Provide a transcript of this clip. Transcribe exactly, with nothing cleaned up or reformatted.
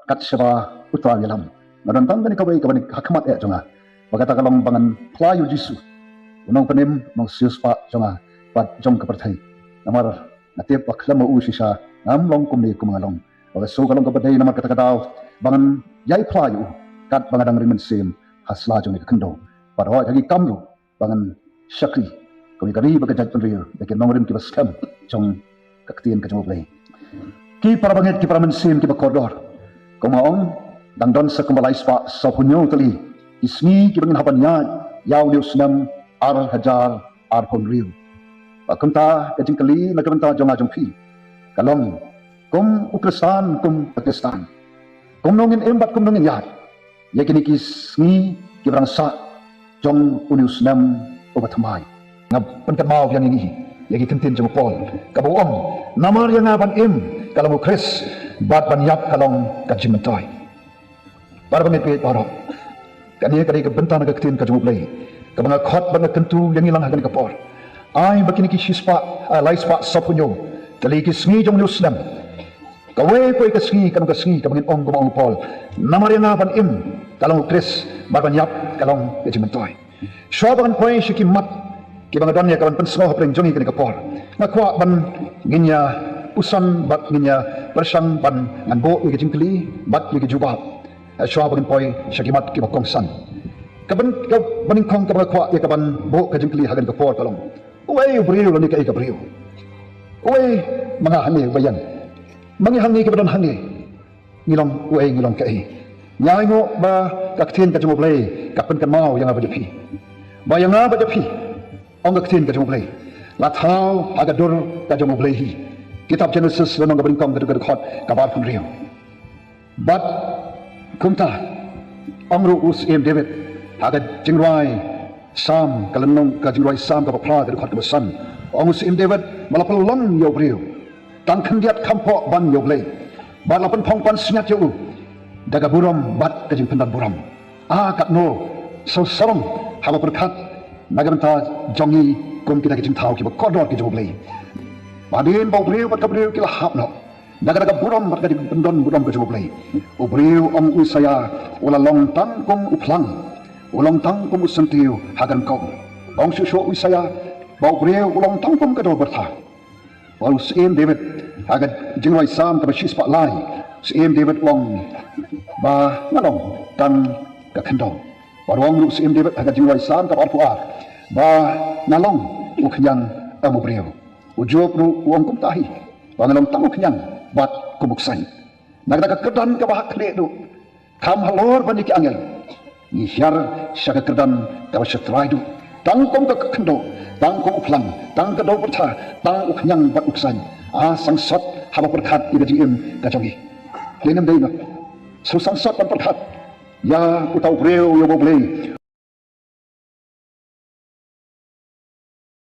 Kat shaba uta u ïalam, nga don tang kane kawei kaba ha khmat eh jong nga, ba kata ka long ba ngan phla ïa u Jisu, u nongpynim, nongsiewspah jong nga bad jong ka pyrthei. Namar nga tip ba khlem ma u shisha ngam long kumne kum nga long. Ba ka sngew ka long kaba dei namar kata ka daw ba ngan ïai phla ïa u katba nga dang ring mynsiem ha sla jong ka khyndew. Bad hooid ha ki kam ruh ba ngan shakri kum ïa ka ri bad ka jaitbynriew da ki nongrim kiba skhem jong ka ktien ka jong U Blei. Ki para bangeit, ki para mynsiem kiba kordor, kum nga ong, dang don sa kumba lai spah sawphew hynñiew tylli ki sngi kiba ngin hap ban ïaid ïa une u snem ar hajar arphew hynriew. Bad kumta ka jingkylli na ka bynta jong nga jong phi ka long, kum u Khristan, kum ka Khristan, kumno ngin im bad kumno ngin ïaid ïa kine ki sngi kiba dang sah jong une u snem uba thymmai. Nga pynkynmaw biang ïa ngi ïa ki ktien jong u Paul kaba u ong, namar ïa nga ban im ka long U Khrist bad ban ïap ka long ka jingmyntoi. Para bangeit baroh, kane ka dei ka bynta na ka ktien ka jong U Blei kaba nga khot bad nga kyntu ïa ngi lang ha kane ka por. Ai ba kine ki shispah, ah, lai spah sawphew hynñiew tylli ki sngi jong une u snem, kawei kawei ka sngi kan long ka sngi kaba ngin ong kumba ong u Paul, namar ïa nga ban im ka long U Khrist bad ban ïap ka long ka jingmyntoi. Shuwa ba ngan poi sha ki mat kiba nga don ïa ka ban pynsngew hapdeng jong ngi kane ka por, nga kwah ban ngin ïa puson bad ngin ïa pyrshang ban ngan buh ïa ka jingkylli bad ïa ka jubab. Shuwa ba ngan poi sha ki mat kiba kongsan, ka ban, ka banyngkong kaba nga kwah ïa ka ban buh ka jingkylli ha kane ka por ka long, uei u briew lane kaei ka briew? Uei ma nga hangne uba ïeng, ma ngi hangne kiba don hangne? Ngi long uei, ngi long kaei? Ngi ainguh ba ka ktien ka jong U Blei ka pynkynmaw ïa nga bad ïa phi, ba ïa nga bad ïa phi, ong ka ktien ka jong U Blei, la thaw ha ka dur ka jong U Blei hi. Kitab Jenesis lynnong kaba nyngkong, ka dkhot kaba arphew hynriew. Bad kumta ong ruh u Syiem David ha ka jingrwai Salm, ka lynnong, ka jingrwai Salm kaba phra, ka dkhot kaba san, ong u Syiem David, ba la pynlong ïa u briew tang khyndiat kham pop ban ïa U Blei, bad la pynphong pansngiat ïa u da ka burom bad ka jingpyndonburom. Ah, katno sngewsarong haba pyrkhat na ka bynta jong ngi kum kita ki jingthaw kiba kordor ki jong U Blei. Hadien ba u briew bad ka briew ki la hap noh na kata ka burom bad ka jingpyndonburom ka jong U Blei, u briew, ong u Isaïah, u la long tang kum u phlang, u long tang kum u syntiew ha ka ryngkaw. Ong shuh shuh u Isaïah ba u briew u long tang kum ka dewbyrtha. Bad u Syiem David ha ka jingrwai Salm kaba shispah lai, u Syiem David u ong ba nga long tang ka khyndew. Bad u ong ruh u Syiem David ha ka jingrwai Salm kaba arphew ar ba nga long u khñiang, em u briew. U Job ruh u ong kumta hi, ba nga long tang u khñiang bad kum u ksaiñ. Na kata ka kyrdan kaba ha khlieh duh, kham halor ban ïa ki angel, ngi hiar sha ka kyrdan kaba sha trai duh, tang kum ka khyndew, tang kum u phlang, tang ka dewbyrtha, tang u khñiang bad u ksaiñ. Ah, sangsot haba pyrkhat ïa ka jingim ka jong ngi. Lei nym dei noh, sngewsangsot ban pyrkhat ïa uta u briew, ïa uba U Blei